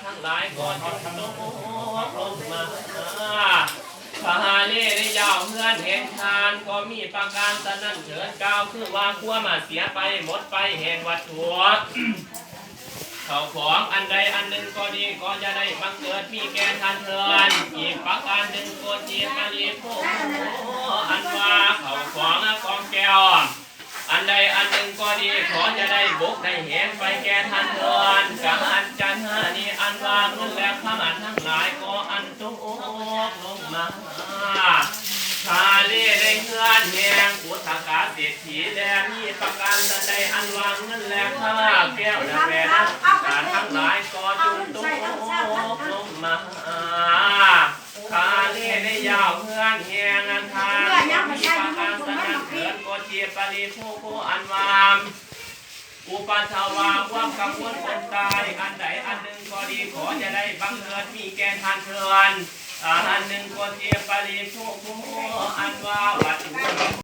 ທັງຫຼາຍກໍຈົ່ງຕົກລົງມາ. ພາເລໃນຢາວເຮືອນແຫ່ງທ່ານກໍມີປະການສະນັ້ນເທີດ ກ່າວຄືວ່າຄວາມມາເສຍໄປໝົດໄປແຫ່ງວັດຖຸ ເຂົ້າຂອງອັນໃດອັນໜຶ່ງກໍດີ ກໍຢ່າໄດ້ບັງເກີດມີແກ່ທ່ານເທີນ. ອີກປະການໜຶ່ງກໍທີ່ປະລິໂພກ ອັນວ່າເຂົ້າຂອງກອງແກ້ວ ອັນໃດອັນໜຶ່ງກໍດີ ຂໍຢ່າໄດ້ບົກໄດ້ແຫງໄປແກ່ທ່ານເທີນ. ການຈັນຫານີ້ ອັນວ່າເງິນແລະຄຳທັງຫຼາຍກໍອັນຕົກລົງມາ. ພາເລໃນເຮືອນແຫ່ງອຸດສາກາເສດຖີ ແລະມີປະການໃດອັນວ່າເງິນແລະຄຳ ແກ້ວແລະແຫວນ ການທັງຫຼາຍກໍຈົ່ງຕົກລົງມາ. ພາເລໃນຢາວເຮືອນແຫ່ງອັນທ່ານ ມີປະການສະນັ້ນເທີດ ກໍທີ່ປະລິໂພກ ອັນວ່າ ອຸປັດຊະວາ ຄວາມກັງວົນຄົນຕາຍ ອັນໃດອັນໜຶ່ງກໍດີ ຂໍຢ່າໄດ້ບັງເກີດມີແກ່ທ່ານເທີນ. ອັນໜຶ່ງກໍທີ່ປະລິໂພກ ອັນວ່າວັດຖຸ